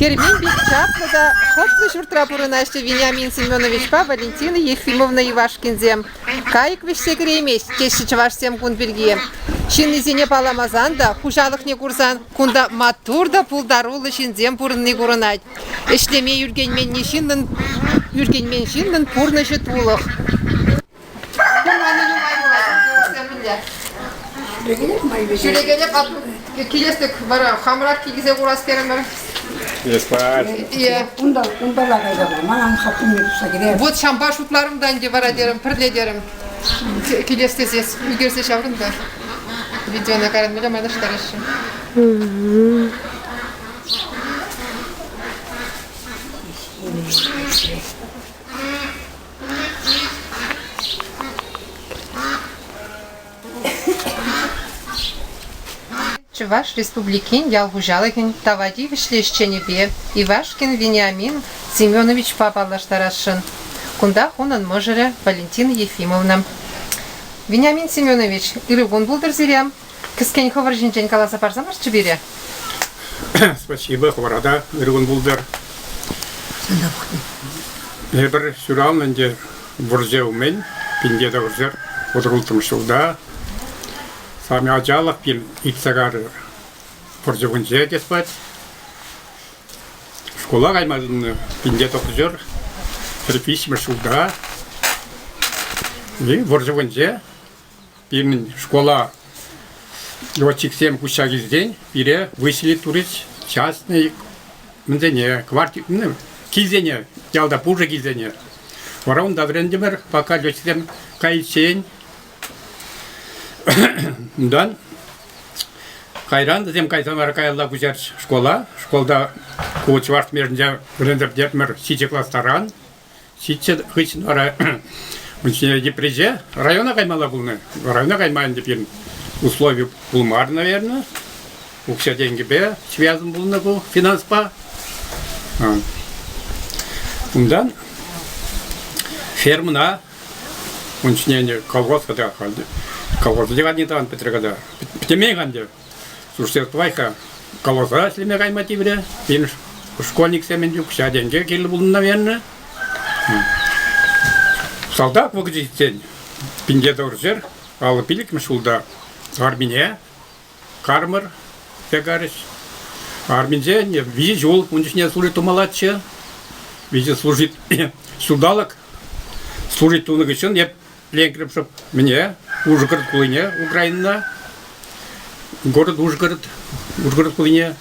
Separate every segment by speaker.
Speaker 1: Кермен пек чаплӑ та хӑтлӑ ҫуртра пурӑнаҫҫӗ Вениамин Семеновичпа Валентина Ефимовна Ивашкинсем. Кайӑк вӗҫсе кӗреймест, теҫҫӗ чӑвашсем кун пирки. Ҫыннисене палламасан та, хуҫалӑхне курсан кунта маттур та пултаруллӑ ҫынсем пурӑнни курӑнать. Ӗҫлеме ӳркенменни ҫыннӑн ӳркенмен ҫыннӑн пурнӑҫӗ тулӑх. Ҫӳрекене килес вара хамӑрах килсе курас терӗмӗр.
Speaker 2: Унта унталла кайса курман, ан хапхине тухса кӗре.
Speaker 1: Вот ҫампа шутларӑм та ӗнтӗ вара терӗм, пӗрле терӗм. Килес тесе ӳкерсе ҫаврӑн та. Видеона кайран мӗнле майлаштараҫҫӗ. Чӑваш Республикин ял хуҫалӑхӗн тава тивӗҫлӗ ӗҫченӗпе Ивашкин Вениамин Семеновичпа паллаштарасшӑн. Кунтах унӑн мӑшӑрӗ Валентина Ефимовна. Вениамин Семенович, ырӑ кун пултӑр сире. Кӗскен хӑвӑр ҫинчен каласа парсамӑрччӗ пире.
Speaker 3: Спасибо, хӑвӑра та ырӑ кун пултӑр. Эпир ҫуралнӑ ӗнтӗ вӑрҫӑ умӗн, пинте тӑхӑрҫӗр 36 ҫулта. Сами ачалӑх пин иртсе карӗ вӑрҫӑ кунче тес пать. Шкула кайма тытӑннӑ пинте тӑхӑрҫӗр 43 ҫулта. И вӑрҫӑ кунче Пирӗн школа летчиксем куҫса килсен пире выселить турӗҫ частный мӗнсене, квартир, килсене, ялта пушӑ килсене. Вара унта вӗрентӗмӗр, пока летчиксем кайиччен. Унтан кайран вӗсем кайсан вара каялла куҫарчӗҫ школа. Школта ку чӑваш мерӗнче вӗренсе пӗтертӗмӗр ҫичӗ класс таран. Ҫиччӗ хыҫҫӑн вара Йӗпреҫе района каймалла пулнӑ. Района кайма ӗнтӗ пирӗн услови пулмарӗ, наверное. Укҫа-тенкӗпе связан пулнӑ ку финанспа. Унтан фермӑна ун ҫине ӗнтӗ колхоз кӑта колхоз те тӑван пӗтрӗ кӑта. Пӗтӗмех ӗнтӗ. Слушайте, тӑвай-ха, колхозра ӗҫлеме кайма тиврӗ. Пирӗн школьниксем ӗнтӗ укҫа-тенкӗ кирлӗ пулнӑ, наверное. Салтак вӑхӑчӗ ҫитсен пинте тӑвӑрҫӗр 55-мӗш ҫулта армине кармӑр карӗҫ. Арминче виҫӗ ҫул ун чухне служить тумаллаччӗ. Виҫӗ служить ҫулталӑк служить тунӑ хыҫҫӑн эп лекрӗм шӑп мӗне Ужгород хулине Украинӑна город Ужгород Ужгород хулине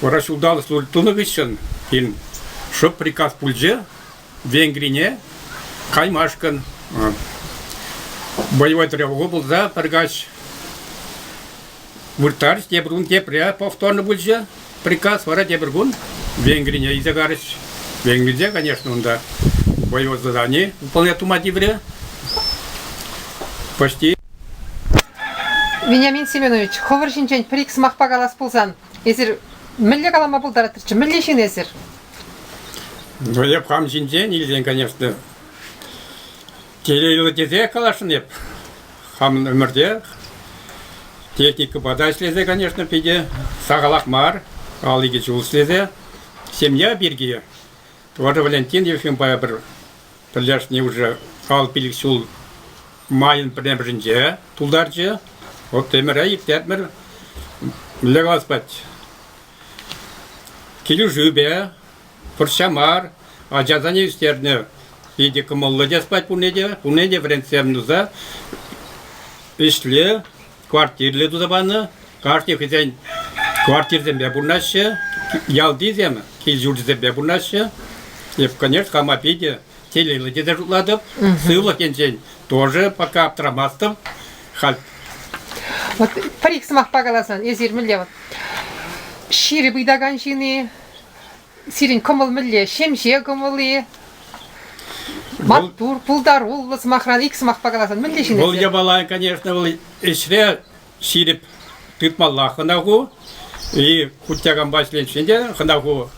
Speaker 3: вара ҫулталӑк служить тунӑ хыҫҫӑн кин шӑп приказ пулчӗ Венгрине каймашкӑн боевой тревога пулса пӗр каҫ Вырттарӗҫ, тепӗр кун тепре повторно пулчӗ приказ, вара тепӗр кун Венгрине илсе карӗҫ. Венгринче, конечно, унта боевое задание выполнять тума тиврӗ. Почти.
Speaker 1: Вениамин Семенович, хӑвӑр ҫинчен пӗр-ик сӑмахпа калас пулсан, эсир мӗнле калама пултаратӑрччӗ? Мӗнле ҫын эсир?
Speaker 3: Ну, эп хам ҫинчен илсен, конечно, телейлӗ тесе каласшӑн эп. Хамӑн ӗмӗрте техникӑпа та ӗҫлесе, конечно, питӗ сахалах мар, 52 ҫул ӗҫлесе. Семья пирки Тӑватӑ Валентин Ефимпа пӗр пӗрлешни уже 55 ҫул майӑн пӗрремӗшӗнче тултарчӗ. Вот ӗмӗре ирттертӗмӗр. Мӗнле калас пать, килӗшӳпе Вӑрҫа мар, ачасене ӳстернӗ. Питӗ кӑмӑллӑ те спать пурне те, пурне те вӗрентсем туса ӗҫле, квартирлӗ туса панӑ. Кашни хӑйсен квартирсемпе пурӑнаҫҫӗ, ялтисем кил-ҫурчӗсемпе пурӑнаҫҫӗ. Эп, конечно, хама питӗ телейлӗ тесе шутлатӑп. Сывлӑх енчен тоже пока аптӑрамастӑп. Халь
Speaker 1: Вот пӗр-ик сӑмахпа каласан, эсир мӗнле вот ҫирӗп ыйтакан ҫын-и, Сирӗн кӑмӑл мӗнле? Ҫемҫе кӑмӑл-и? Маттур, пултаруллӑ сӑмахран ик сӑмахпа каласан мӗнле ҫын
Speaker 3: Вӑл япала, конечно, вӑл ӗҫре ҫирӗп тытмалла хӑнаху. И хутяканпа ӗҫленччен те хӑнаху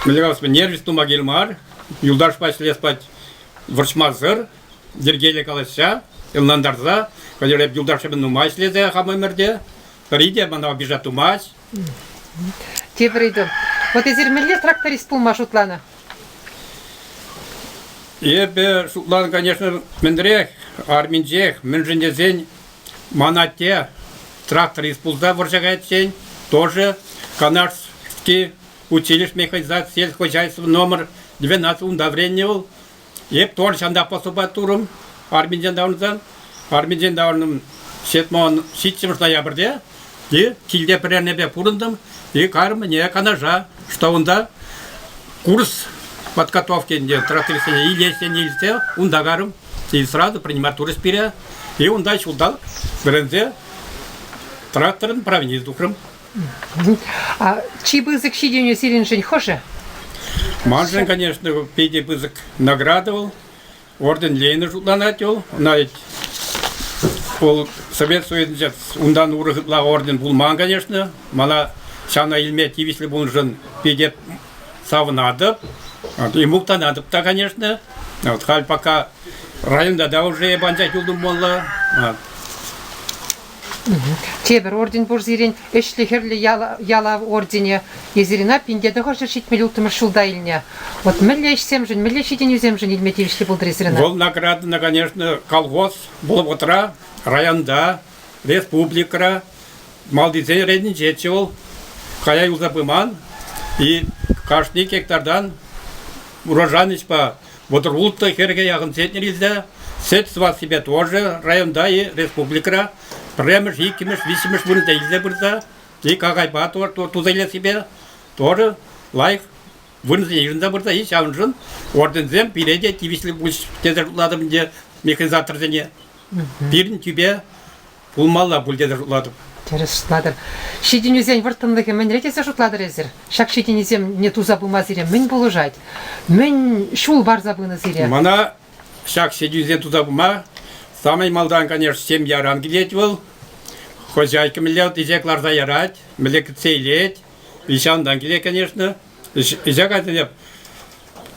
Speaker 3: мӗнле калас, нервис тума кил мар. Юлташпа ӗҫлес пать вӑрҫмасӑр, йӗркеллӗ калаҫса, ӑнлантарса. Хӑйӗр эп юлташсемпе нумай ӗҫлесе хам ӗмӗрте. Пӗри те мана обижать тумасть.
Speaker 1: Тепӗр ыйту. Вот эсир мӗнле тракторист пулма шутланӑ?
Speaker 3: Эпӗ шутланӑ, конечно, мӗнрех, арминчех, мӗншӗн тесен ман атте тракторист пулса вӑрҫа каятчен тоже Канашский училище механизации сельскохозяйства номер 12 унта вӗреннӗ вӑл. Эп тоже ҫантах поступать турӑм арминчен таврӑнсан. Арминчен таврӑнтӑм ҫитмӗл ҫиччӗмӗш ноябрьте. И килте пӗрернепе пурӑнтӑм. И карӑм ӗне Канаша, что унта курс подготовки ӗнтӗ трактористсене илессене илсе унта карӑм. И сразу принимать турӗҫ пире. И унта ҫулталӑк вӗренсе тракторӑн правине тухрӑм.
Speaker 1: А чи пысӑк ҫитӗнӳ сирӗншӗн хӑшӗ?
Speaker 3: Маншӑн, конечно, питӗ пысӑк награда вӑл. Орден Ленина шутланать вӑл. Ӑна ведь вӑл Совет Союзӗнче унтан урӑх ытла орден пулман, конечно. Мана ҫавна илме тивӗҫлӗ пулнӑшӑн питӗ савӑнатӑп. И мухтанатӑп та, конечно. Вот халь пока районта та уже эп анчах юлтӑм пулнӑ.
Speaker 1: Тепӗр орден пур сирӗн, Ӗҫлӗ Хӗрлӗ Ялав орденӗ. Эсир ӑна 1976 ҫулта илнӗ. Вот мӗнле ӗҫсемшӗн, мӗнле ҫитӗнӳсемшӗн илме тивӗҫлӗ пултӑр эсир ӑна?
Speaker 3: Вӑл наградӑна, конечно, колхоз вӑл вӑхӑтра районта, республикӑра малтисен ретӗнчеччӗ вӑл. Кая юлса пыман. И кашни гектартан урожайноҫпа 36 хӗрӗхе яхӑн центнер илсе сӗт сӑвассипе тоже районта и республикӑра пӗрремӗш, иккӗмӗш, виҫҫӗмӗш вырӑнта илсе пырса и какайпа туса илессипе тоже лайӑх вырӑнсене йышӑнса пырса и ҫавӑншӑн орденсем пире те тивӗҫлӗ пулӗҫ тесе шутлатӑп ӗнтӗ механизаторсене. Пирӗн тӳпе пулмалла пуль тесе шутлатӑп.
Speaker 1: Тӗрӗс шутлатӑр. Ҫитӗнӳсен вӑрттӑнлӑхӗ мӗнре тесе шутлатӑр эсир? Ҫак ҫитӗнӳсемне туса пыма сире мӗн пулӑшать? Мӗн ҫул парса пынӑ сире?
Speaker 3: Мана ҫак ҫитӗнӳсем туса пыма самый малтан, конечно, семьяран килет вӑл. Хозяйка мӗнле ӗҫе кӑларса ярать, мӗнле кӗтсе илет. И ҫавӑнтан килет, конечно. Ӗҫе кайсан эп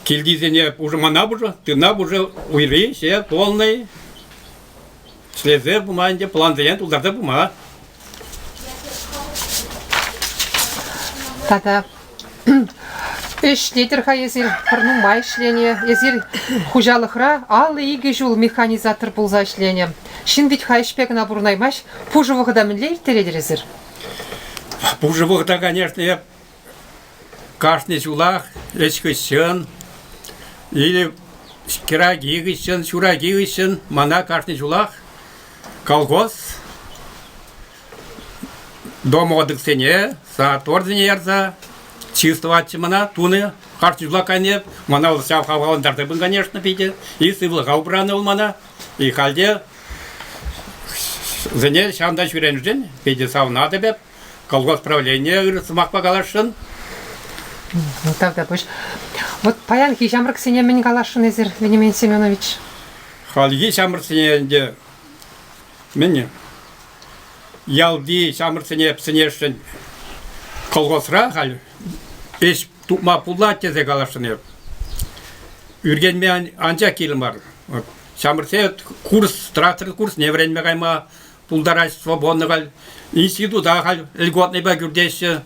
Speaker 3: килтисене уже мана уже, тына уже уйри ӗҫе полный Ӗҫлесе пыма ӗнтӗ, плансене тултарса пыма.
Speaker 1: Тата ӗҫлетӗр-ха эсир, пӗр нумай ӗҫленӗ. Эсир хуҫалӑхра 52 ҫул механизатор пулса ӗҫленӗ. Ҫын вӗт-ха ӗҫпе кӑна пурӑнаймасть. Пушӑ вӑхӑта мӗнле ирттеретӗр эсир?
Speaker 3: Пушӑ вӑхӑта, конечно, эп кашни ҫулах ӗҫ хыҫҫӑн или кӗраки хыҫҫӑн, ҫураки хыҫҫӑн мана кашни ҫулах колхоз домодыксене, саторсене ярса чыс тӑватчӗ мана, тунӑ. Кашни ҫулах кайнӑ мана вӑл ҫав хавхалантарса пынӑ, конечно, питӗ. И сывлӑха упранӑ вӑл мана. И халь те вӗсене ҫавӑнта ҫӳренӗшӗн питӗ савӑнатӑп эп. Колхоз правление ырӑ сӑмахпа каласшӑн.
Speaker 1: Тавтапуҫ. Вот паянхи ҫамрӑксене мӗн каласшӑн эсир, Вениамин Семенович?
Speaker 3: Хальхи ҫамрӑксене ӗнтӗ мӗн ялти ҫамрӑксене сӗнесшӗн колхозра халь ӗҫ тупма пулать тесе каласшӑн эп. Ӳркенме анчах кирлӗ мар. Ҫамрӑксен курс, трактор курсне вӗренме кайма пултарать свободно халь. Института халь льготныйпа кӳртеҫҫӗ.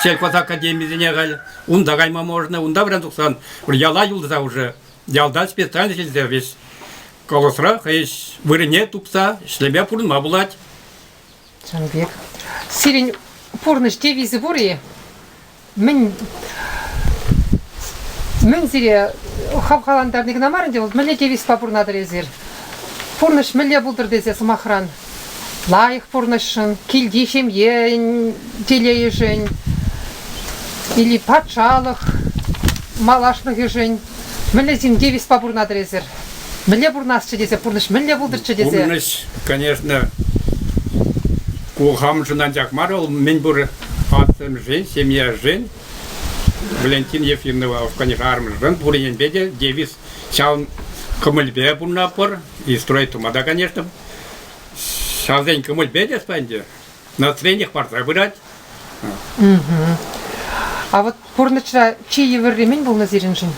Speaker 3: Сельхозакадемисене халь унта кайма можно. Унта вӗрен тухсан яла юлса уже ялта специальность илсе весь колхозра хӑй вырӑнне тупса ӗҫлеме пурӑнма пулать.
Speaker 1: Чӑн пек. Сирӗн пурнӑҫ девизӗ пур-и? Мӗн мӗн сире хавхалантарни кӑна мар ӗнтӗ вӑл, мӗнле девизпа пурӑнатӑр эсир? Пурнӑҫ мӗнле пултӑр тесе сӑмахран, лайӑх пурнӑҫшӑн, килти ҫемьен телейӗшӗн или патшалӑх малашлӑхӗшӗн мӗнле ҫын девизпа пурӑнатӑр эсир? Мӗнле пурӑнасчӗ тесе, пурнӑҫ мӗнле пултӑрччӗ тесе?
Speaker 3: Пурнӑҫ, конечно, ку хамшӑн анчах мар, вӑл мӗнпур атьсемшӗн, семьяшӗн, Валентина Ефимова, конечно, арӑмшӑн пур енпе те девиз ҫавӑн кӑмӑлпе пурӑнатпӑр. И строить тума та, конечно, ҫавсен кӑмӑлпе те ӗнтӗ. Настроениех парса пырать.
Speaker 1: А вот пурнӑҫра чи йывӑрри мӗн пулнӑ сирӗншӗн?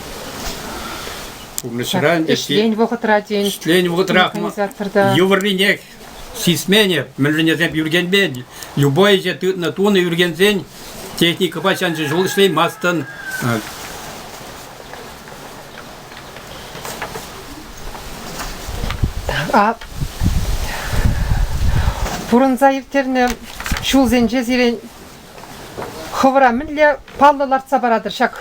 Speaker 3: Пурнӑҫра ӗнтӗ
Speaker 1: ӗҫлен вӑхӑтра тен.
Speaker 3: Ӗҫлен вӑхӑтра
Speaker 1: механизаторта.
Speaker 3: Йывӑрринех сисмен эп, мӗншӗн тесен ӳркенмен. Любой ӗҫе тытнӑ тунӑ ӳркенсен. Техникӑпа ҫанчӑ ҫул ӗҫлеймастӑн.
Speaker 1: А пурӑнса ирттернӗ ҫулсенче сирӗн хӑвӑра мӗнле паллӑ лартса паратӑр ҫак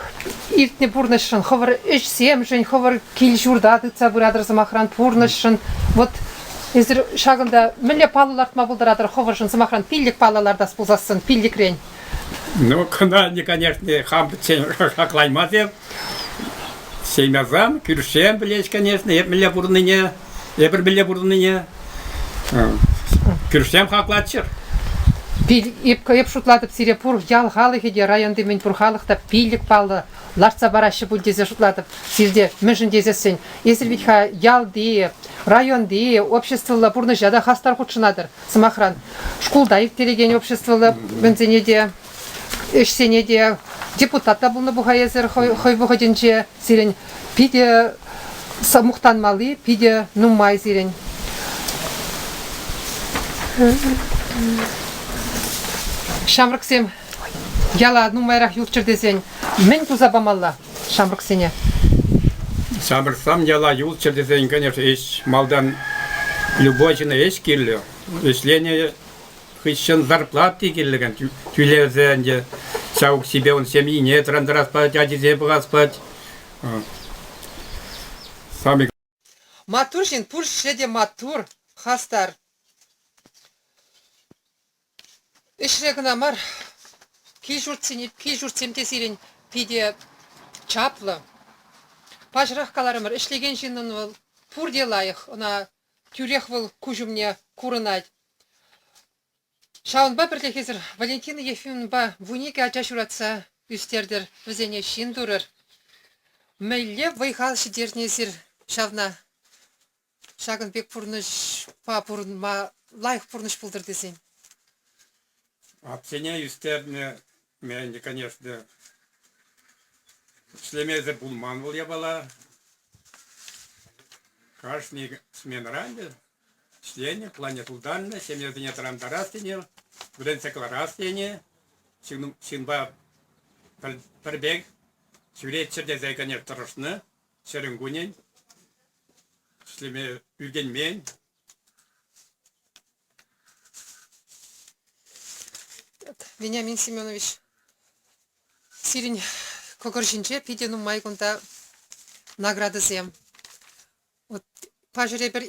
Speaker 1: иртнӗ пурнӑҫшӑн, хӑвӑр ӗҫсемшӗн, хӑвӑр кил-ҫурта тытса пыратӑр сӑмахран, пурнӑҫшӑн. Вот эсир ҫакӑнта мӗнле паллӑ лартма пултаратӑр хӑвӑршӑн, сӑмахран, пиллӗк паллӑ лартас пулсассӑн, пиллӗкрен?
Speaker 3: Ну, кӑна, конечно, хам пӗччен хаклаймасӑр. Семьясам, кӳршсем пӗлеҫ, конечно, эп мӗнле пурӑннине, эпир мӗнле пурӑннине. Кӳршсем хаклатчӑр.
Speaker 1: Эп шутлатӑп, сире пур ял халӑхӗ те, районти мӗн пур халӑх та пиллӗк паллӑ лартса параҫҫӗ пуль тесе шутлатӑп. Сирте мӗншӗн тесессӗн, эсир вӗт-ха ялти, районти обществӑлла пурнӑҫа та хастар хутшӑнатӑр. Сӑмахран, шкулта ирттерекен обществӑлла мӗнсене те, ӗҫсене те, депутат та пулнӑ пуха эсир хӑй вӑхӑтӗнче. Сирӗн питӗ мухтанмалли питӗ нумай сирӗн. Ҫамрӑксем яла нумайрах юлччӑр тесен мӗн туса памалла ҫамрӑксене?
Speaker 3: Ҫамрӑксем яла юлччӑр тесен, конечно, ӗҫ малтан любой ҫынна ӗҫ кирлӗ. Ӗҫленӗ хыҫҫӑн зарплати кирлӗ тӳлесе ӗнтӗ ҫав укҫипе ун ҫемйине тӑрантарас пулать, ачисене пӑхас пулать. Самый
Speaker 1: Маттур ҫын пур ӗҫре те маттур, хастар. Ӗҫре кӑна мар, кил-ҫуртсене кил-ҫуртсем те сирӗн питӗ чаплӑ. Паҫӑрах каларӑмӑр, ӗҫлекен ҫыннӑн вӑл пурте лайӑх, ӑна тӳрех вӑл куҫ умне курӑнать. Ҫавӑнпа пӗрлех эсир Валентина Ефимовнӑпа 12 ача ҫуратса ӳстертӗр, вӗсене ҫын турӑр. Мӗнле вӑй-хал ҫитернӗ эсир ҫавна? Ҫакӑн пек пурнӑҫпа пурӑнма лайӑх пурнӑҫ пултӑр тесен.
Speaker 3: Атьсене ӳстернӗ ӗнтӗ, конечно, ӗҫлемесӗр пулман вӑл япала. Кашни сменӑра ӗнтӗ ӗҫленӗ, плане тултарнӑ, ҫемьесене тӑрантарас тенӗ, вӗрентсе кӑларас тенӗ, ҫынпа пӗр пек ҫӳреччӗр тесе, конечно, тӑрӑшнӑ ҫӗрӗн-кунӗн. Ӗҫлеме ӳркенмен.
Speaker 1: Вениамин Семенович, сирӗн кӑкӑр ҫинче питӗ нумай кунта наградӑсем. Вот паҫӑр эпир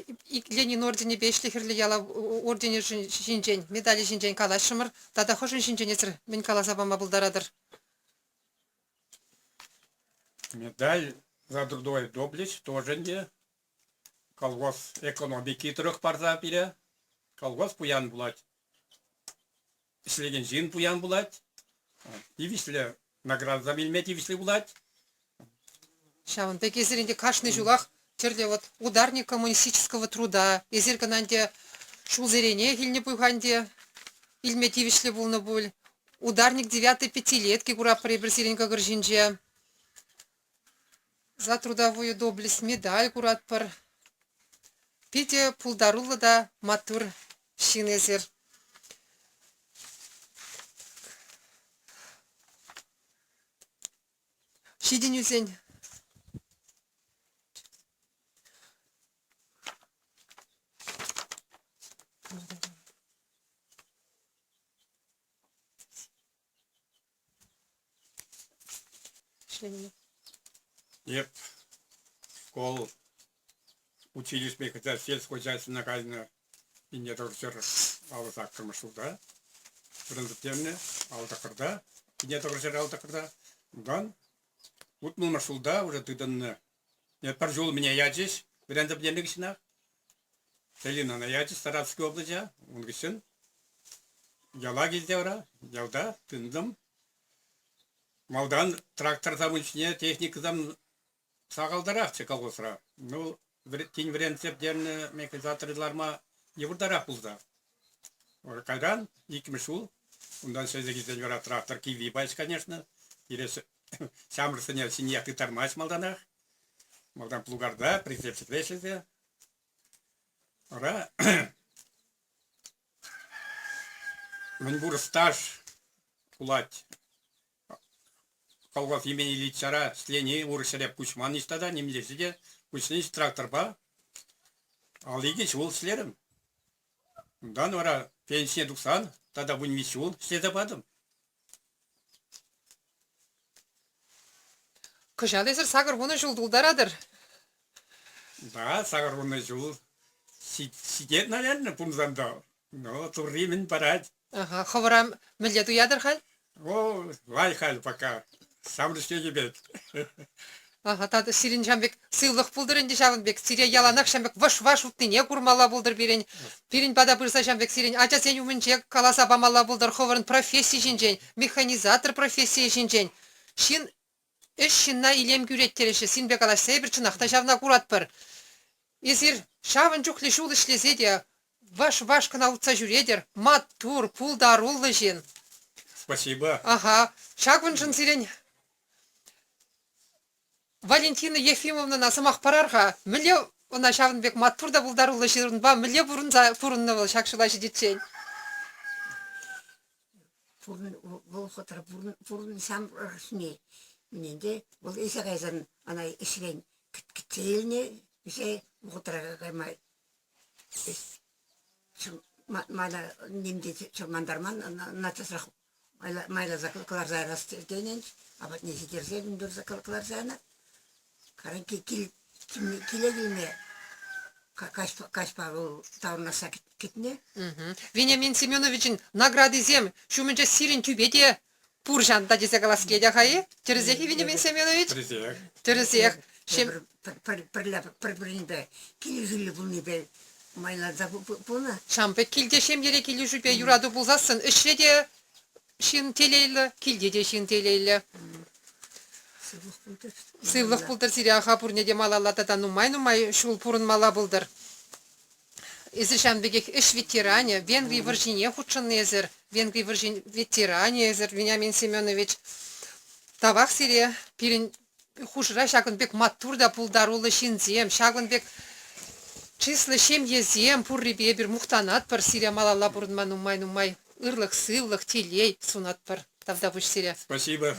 Speaker 1: Ленин орденӗпе Ӗҫлӗ Хӗрлӗ Ялав орденӗ ҫинчен, медалӗ ҫинчен калаҫрӑмӑр. Тата хӑшӗн ҫинчен эсир мӗн каласа пама пултаратӑр?
Speaker 3: Медаль за трудовой доблесть тоже ӗнтӗ колхоз экономики тӑрӑх парса пире. Колхоз пуян пулать. Ӗҫлекен ҫын пуян пулать. Тивӗҫлӗ наградӑсем илме тивӗҫлӗ пулать.
Speaker 1: Ҫавӑн пек эсир ӗнтӗ кашни ҫулах тӗрлӗ вот ударник коммунистического труда, эсир кӑна ӗнтӗ ҫулсеренех илнӗ пуль-ха ӗнтӗ, илме тивӗҫлӗ пулнӑ пуль. Ударник девятой пятилетки куратпӑр эпир сирӗн кӑкӑр ҫинче. За трудовую доблесть медаль куратпӑр. Питӗ пултаруллӑ та маттур ҫын эсир. Ҫитӗнӳсен
Speaker 3: Эп школ училищипе хотя сельскохозяйствӑна кайнӑ пинне тӑхӑрҫӗр аллӑ ҫулта вӗренсе алтӑхӑрта, пинне тӑхӑрҫӗр алтӑхӑрта. Унтан утмӑлмӗш ҫулта уже тытӑннӑ. Пӗр ҫул меня ячӗҫ вӗренсе пӗтернӗ хыҫҫӑнах. Целинана ячӗҫ Саратовской облаҫа. Ун хыҫҫӑн яла килсе вара ялта тытӑнтӑм. Малтан трактор заводне техникӑсем сахалтарахчӗ колхозра. Ну, тин вӗренсе пӗтернӗ механизатор ларма йывӑртарах пулса. Кайран иккӗмӗш ҫул унтан ӗҫлесе килсен вара трактор кивви пачӗ, конечно. Пире ҫамрӑксене ҫине тыттармасть малтанах. Малтан плугарта, прицепщикре ӗҫлесе. Вара мӗнпур стаж пулать. Колхоз имени Ильичара ӗҫлени урӑх ҫӗре куҫман ниҫта та, нимлесе те куҫни тракторпа 52 ҫул ӗҫлерӗм. Унтан вара пенсие тухсан тата 13 ҫул ӗҫлесе патӑм.
Speaker 1: Кӑҫал эсир 80 ҫул тултаратӑр.
Speaker 3: Да, 80 ҫул ҫитет, наверное, пулсан та. Но турри мӗн парать.
Speaker 1: Ага, хӑвӑра мӗнле туятӑр халь?
Speaker 3: О, лайӑх халь пока. Самрӑҫне пек.
Speaker 1: Ага, тата сирӗн ҫавӑн пек сывлӑх пултӑр ӗнтӗ ҫавӑн пек. Сире яланах ҫавӑн пек вӑш-ваш утнине курмалла пултӑр пирӗн. Пирӗн пата пырса ҫавӑн пек сирӗн ачасен умӗнче каласа памалла пултӑр хӑвӑрӑн професси ҫинчен, механизатор профессийӗ ҫинчен. Ҫын ӗҫ ҫынна илем кӳрет тереҫҫӗ. Сирӗнпе калаҫса эпир чӑнах та ҫавна куратпӑр. Эсир ҫавӑн чухлӗ ҫул ӗҫлесе те ваш-ваш кӑна утса ҫӳретӗр. Маттур, пултаруллӑ ҫын.
Speaker 3: Спасибо.
Speaker 1: Аха, ҫакӑншӑн сирӗн Валентина Ефимовнӑна сӑмах парар-ха. Мӗнле ӑна ҫавӑн пек маттур та пултаруллӑ ҫынпа мӗнле пурӑнса пурӑннӑ вӑл ҫак ҫула ҫитиччен?
Speaker 2: Вӑл вӑхӑтра пурӑн ҫамрӑкне те вӑл ӗҫе кайсан ӑна ӗҫрен кӗтсе илнӗ, ӗҫе вӑхӑтра кайма мана ним те чӑрмантарман, ӑна часрах майласа кӑларса ярас тенӗ, апатне ҫитерсе ӳнтӗрсе кӑларса янӑ. Каран киле килме каҫпа вӑл таврӑнасса кӗтнӗ.
Speaker 1: Вениамин Семеновичӑн наградисем ҫумӗнче сирӗн тӳпе те пур ҫанта тесе калас килет-ха-и? Тӗрӗсех-и, Вениамин Семенович?
Speaker 3: Тӗрӗсех.
Speaker 1: Тӗрӗсех.
Speaker 2: Пӗрле пӗр-пӗринпе килӗшӳллӗ пулнипе майланса пынӑ.
Speaker 1: Ҫавӑн пек килте ҫемьере килӗшӳпе юрату пулсассӑн ӗҫре те ҫын телейлӗ, килте те ҫын телейлӗ.
Speaker 2: Сывлӑх пултӑр.
Speaker 1: Сывлӑх пултӑр сире, аха, пурне те малалла тата нумай-нумай ҫул пурӑнмалла пултӑр. Эсир ҫавӑн пекех ӗҫ ветеранӗ, Венгри вӑрҫине хутшӑннӑ эсир, Венгри вӑрҫин ветеранӗ эсир, Вениамин Семенович. Тавах сире, пирӗн хушӑра ҫакӑн пек маттур та пултаруллӑ ҫынсем, ҫакӑн пек чыслӑ ҫемьесем пуррипе эпир мухтанатпӑр. Сире малалла пурӑнма нумай-нумай ырлӑх-сывлӑх, телей сунатпӑр. Тавтапуҫ сире.
Speaker 3: Спасибо.